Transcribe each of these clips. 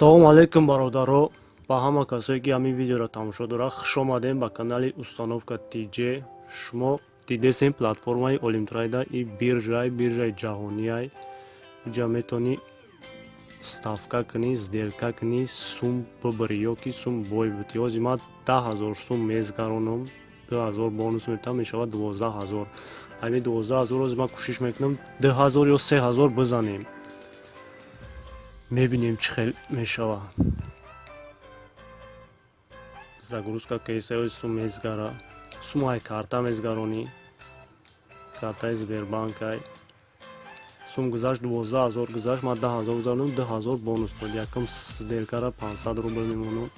Салому алейкум, бародаро, ба ҳама касое, ки ҳамин видеоро тамошо дорад. Хуш омадем ба канали Установка ТЖ. Шумо дидесем платформаи Олимтрейда и биржаи ҷаҳонияй. Иҷа метавонӣ ставка кунӣ, сделка кунӣ, сум бибирӣ ё ки сум бой бутӣ. Ҳозир ман 10 000 сум мезгаронам, 2000 бонус метавам, мешавад 12 000. Ҳамин 12 000 ҳозир ман кӯшиш мекунам 2000 ё 3000 бизанем, мебинем, чӣ хел мешава. Загрузка кейсаи сум мезгара, сумай карта мезгаронӣ, картаи Сбербанкай. Сум гузашт, 12 000 гузашт. Ман 10 000 гузаронам, 2000 бонус дод. Якум сделкара 500 рубл мемонам.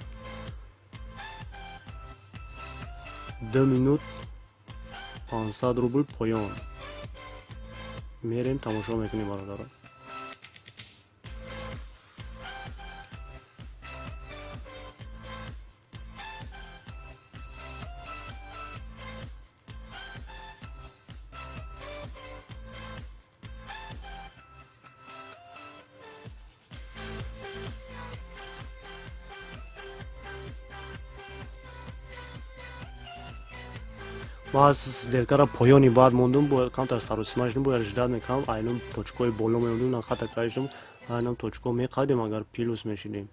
2 минут 500 рубл поён мерем, тамошо мекунем, бародаро. Ман сделкара поёни баъд мондум, камтар саросима шудум, бояд ждать мекардам. Айнам точкаҳои боло мемондум, на хата кашидам, айнам точкаҳо меқадем, агар плюс мешидем.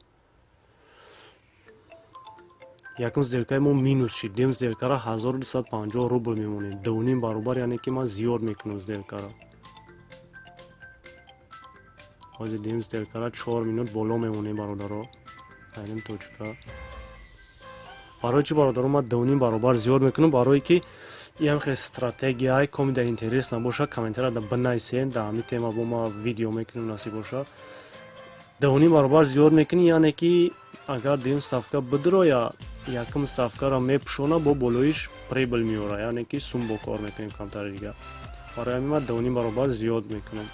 Якум сделкаи мо минус шид. Дуюм сделкара 1250 рубл мемонем, дувним баробар, яъне ки ман зиёд мекунам сделкара. Ҳозир дуюм сделкара 4 минут боло мемонем, бародаро, айнам точка. Барои чӣ, бародаро, ман дувним баробар зиёд мекунам? Барое ки ям хел стратегияи комида интерес набошад, комментария бинависен, дар ҳамин тема бо ма видео мекунем, насиб бошад. Дувним баробар зиёд мекунӣ, яъне ки агар дуюм ставка бидроя, якум ставкаро мепӯшона, бо болоиш прибыль меёра, яъне ки сум бо кор мекунем камтари дигар. Барои ҳамин ман дувним баробар зиёд мекунам.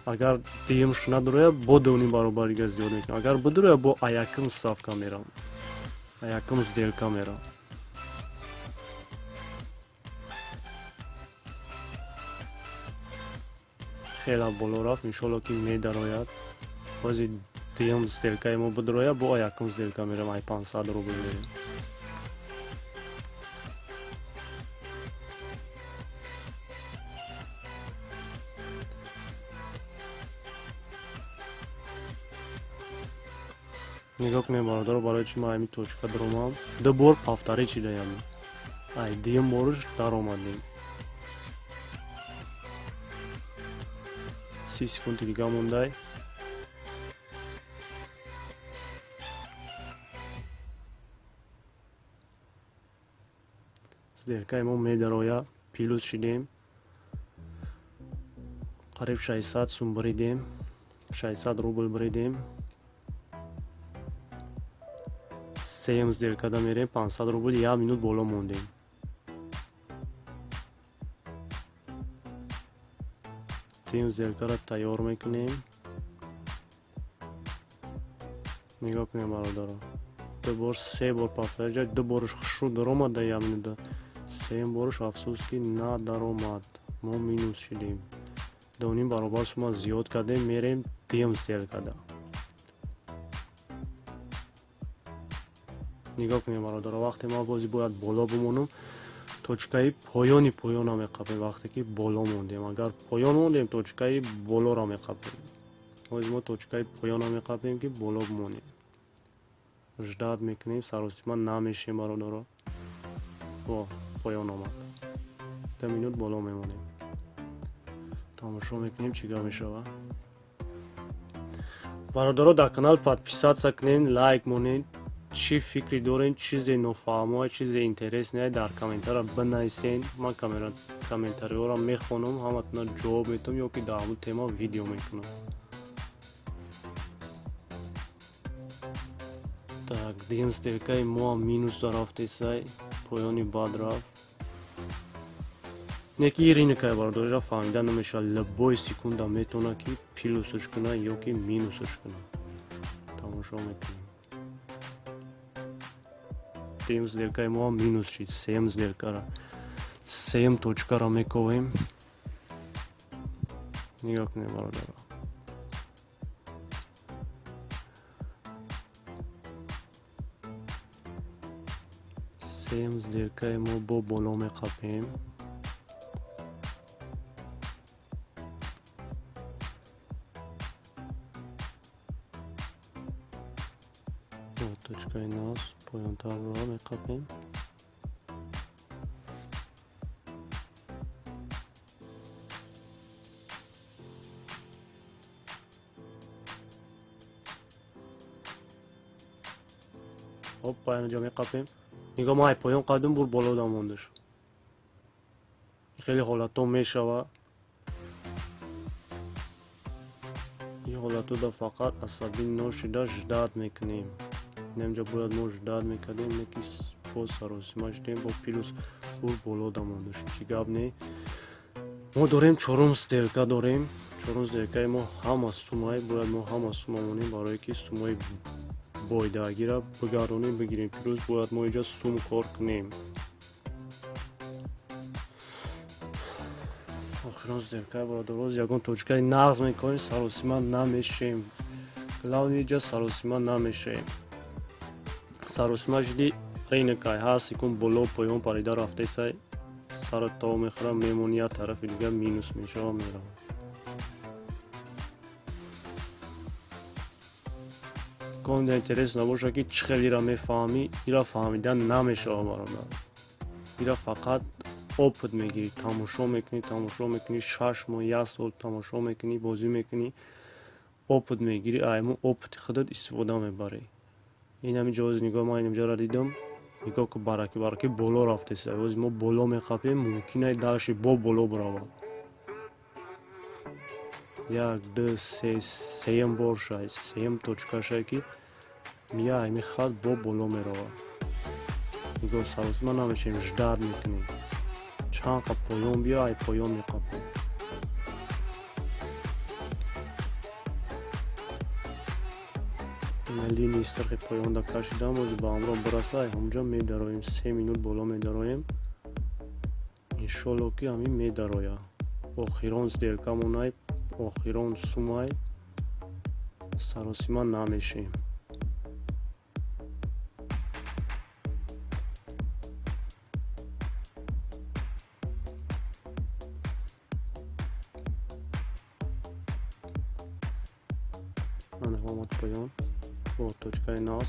Агар дуюмш надроя, бо дувним баробар дигар зиёд мекунам. Агар бидроя, бо якум ставка мерам, якум сделка мерам. Хеле боло рафт, иншолло, ки медарояд. Ҳозир дуюм сделкаи мо бидроя, бо якум сделка мерам, ай 500 рубл мерем. Нигоҳ кунем, бародаро, барои чи ман ҳамин точка даромадам? Ду бор повторить шидаям, ай дуюм борш даромадем. 30 секунди дига мондай. Сделкаи мо медароя, плюс шидем, қариб 600 сум буридем, 600 рубл буридем. Сеюм сделкада мерем, 500 рубл, як минут боло мондем. Дуюм сделкаро тайёр мекунем. Нигоҳ кунем, бародаро, ду бор, се бор повторить. Ду борш хушрӯ даромад дар як минута, сеюм борш, афсӯс, ки надаромад, мо минус шидем. Дувним баробар сума зиёд кардем, мерем дуюм сделкада. Нигоҳ кунем, бародаро, вақте ман бози бояд боло бимонам, точкаи поёни поёнро меқапем. Вақте ки боло мондем, агар поён мондем, точкаи болоро меқапем. Ҳозир мо точкаи поёнро меқапем, ки боло бимонем. Ждать мекунем, саросима намешем, бародаро. Во, поён омад, 2 минут боло мемонем, тамошо мекунем, чӣ гап мешавад. Бародаро, дар канал подписаться кунед, лайк монед. Чӣ фикре дорен, чизе нофаҳмоа, чизе интересное, дар комментария бинависен. Ман комментариҳоро мехонам, ҳаматона ҷавоб метавам ё ки дар ҳамун тема видео мекунам. Так, дуюм сделкаи моам минус дарафтесай, поёни бад рафт. Не ки рынокай, бародариро фаҳмида намешавад, любой секунда метавонад, ки плюсш кунад ё ки минусш кунад. Тамошо мекунем. Дуюм сделкаи моам минус шид. Сеюм сделкара, сеюм точкаро мековем. Нигоҳ кунем, бародаро. Сеюм сделкаи мо бо боло меқапем. Точкаи нос поёнтарро меқапем. Хоп, поёнҷо меқапем. Нигоҳ, мо ай поён қадим бур боло да мондаш. Хеле ҳолатҳо мешава. Ин ҳолатҳо да фақат асабӣ ношида ждать мекунем. Инамҷа бояд мо ждать мекардем, не ки боз саросима шудем, бо плюс бур боло да мондаш. Чӣ гап не? Мо дорем чорум сделка дорем. Чорум сделкаи мо ҳама суммай, бояд мо ҳама сумма монем, барое ки суммаи бойдагира бигардонем, бигирем. Плюс бояд мо инҷа сум кор кунем. Охирон сделкаи бародароз ягон точкаи нағз мекунем, саросима намешем. Главное инҷа саросима намешем. Саросима шуди рынокай ҳар секунд боло поён парида рафтесай, сара то мехӯра, мемони як тарафи дига минус мешава, мерава. Комда интерес набоша ки чӣ хел ира мефаҳмӣ, ира фаҳмидан намешава бародар. Ира фақат опыт мегирӣ, тамошо мекунӣ, тамошо мекунӣ, 6 моҳ, 1 сол тамошо мекунӣ, бозӣ мекунӣ, опыт мегирӣ, айму опыти худат истифода мебарӣ. Ин ҳамин ҷо нигоҳ, ман инҷаро дидам, нигоҳ ку, бараки бараки боло рафтеса. Оз мо боло меқапем, мумкин ай дальше бо боло бирава. 1, 2, 3, сеюм бор шай, сеюм точка шай ки мия ҳамин хат бо боло мерава. Нигоҳ, саросима намешем, ждать мекунем. Чанд қа поён биё, ай поён меқапем. Линии сирхи поёнда кашидам, ози ба ҳамроҳ бираса, ай ҳамҷо медароем, 3 минут боло медароем. Иншолло ки ҳамин медароя. Охирон сделкамонай, охирон сумай, саросима намешем. Ана омад поён бо точкаи наз,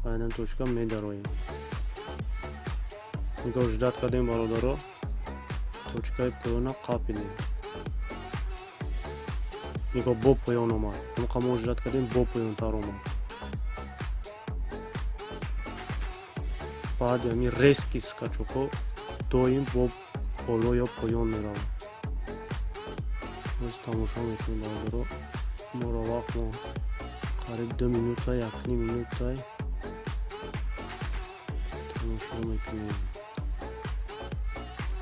айнан точка медароем. Нигоҳ, ждать кардем бародаро, точкаи поёна қапидем. Нигоҳ, бо поён омад. Ҳамқа мо ждать кардем, бо поёнтар омад. Баъди ҳамин резкий скачокҳо доим бо боло ё поён меравад. Боз тамошо мекунем бародаро. Моро вақт мо қариб 2 минута, 1,5 минута тамошо мекунем.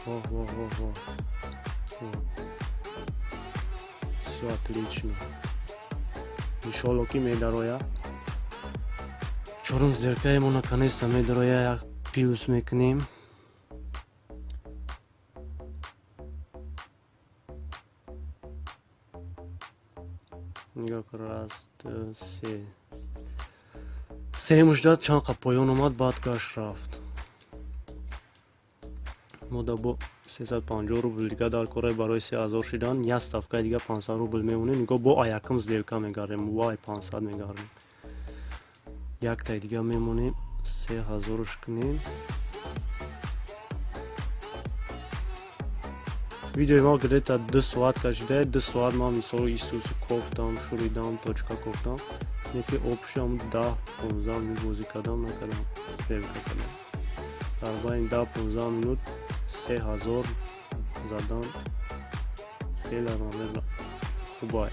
Воҳ, воҳ, воҳ, воҳ. Всё отлично. Иншолло ки медароя. Чорум сделкаи мо наконец-то медароя, як плюс мекунем. Нигоҳ кун, раз, ду, се. Се муждат чанд қа поён омад, баъд гашт рафт. Мо да бо 350 рубл дига дар кораи барои 3000 шидан, як ставкаи дига 500 рубл мемонем. Нигоҳ, бо аякам сделка мегардем, вай 500 мегардем. Яктай дига мемонем, 3000-ш кунем. Видеои мо где-то 2 соат кашида, 2 соат ман мисол Исусу кофтам, шуридам, точка кофтам. Не ки общем 10-15 минут бозӣ кардам, накардам, сделка кардам. Дар байни 10-15 минут 3000 задан хеле наверно хубай.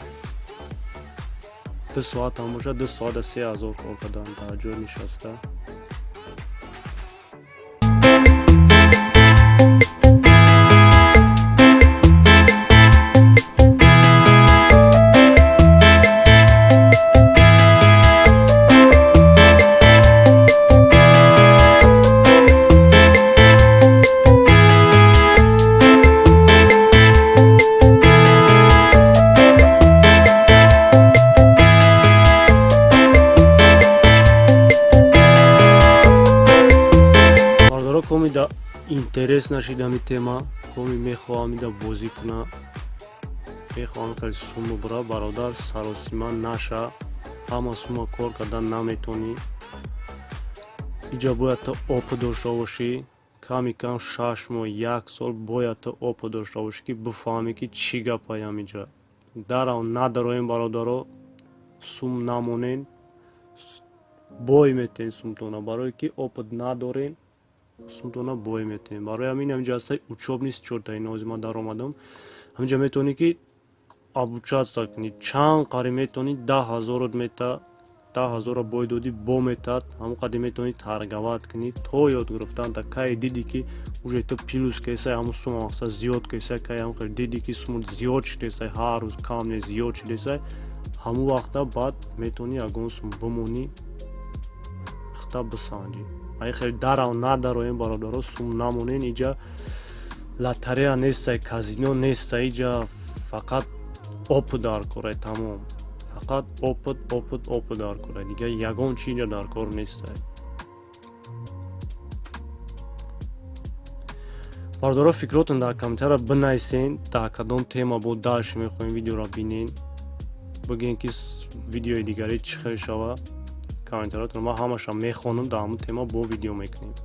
2 соат ҳам бошад, 2 соата 3000 кор кардан дар ҷой нишаста. Интерес нашид ҳами тема, коми мехоҳам ида бозӣ куна, мехоҳам хеле сумма бура. Бародар, саросима наша, ҳама сумма кор кардан наметонӣ. Иҷа бояд ту опыт дошта бошӣ. Ками кам 6 моҳ, як сол бояд ту опыт дошта бошӣ, ки бифаҳмӣ, ки чӣ гапай ҳамиҷа. Дарав надароем, бародаро, сум намонен, бой метен сумтона, барое ки опыт надорен, сумтона бой метен. Барои ҳамин ҳамиҷа ҳастай учёбный счёт. Ин ҳозир ман даромадам, ҳамиҷа метавонӣ, ки обучаться кунӣ. Чанд қари метавонӣ, 10 ҳазорот мета, 10 ҳазорро бой додӣ, бо метад, ҳамон қади метавонӣ торговать кунӣ то ёд гирифтан. Та кай дидӣ, ки уже ту плюс кесай, ҳамун сума мақсад зиёд кесай, кай ҳамон хел дидӣ, ки сума зиёд шудесай, ҳар рӯз кам не, зиёд шудесай, ҳамун вақта баъд метавонӣ ягон сум бимонӣ, хита бисанҷӣ. Ай хел дарав надароем, бародаро, сум намонен. Иҷа лотерея нестай, казино нестай, иҷа фақат опыт дар корай, тамом. Фақат опыт, опыт, опыт дар корай, дигар ягон чи инҷа дар кор нестай. Бародаро, фикротон дар комментария бинависен, дар кадом тема бо дальше мехоҳем видеоро бинен. Бигӯен, ки видеои дигаре чӣ хел шава. Комментариятон ман ҳамаша мехонам, дар ҳамун тема бо видео мекунем.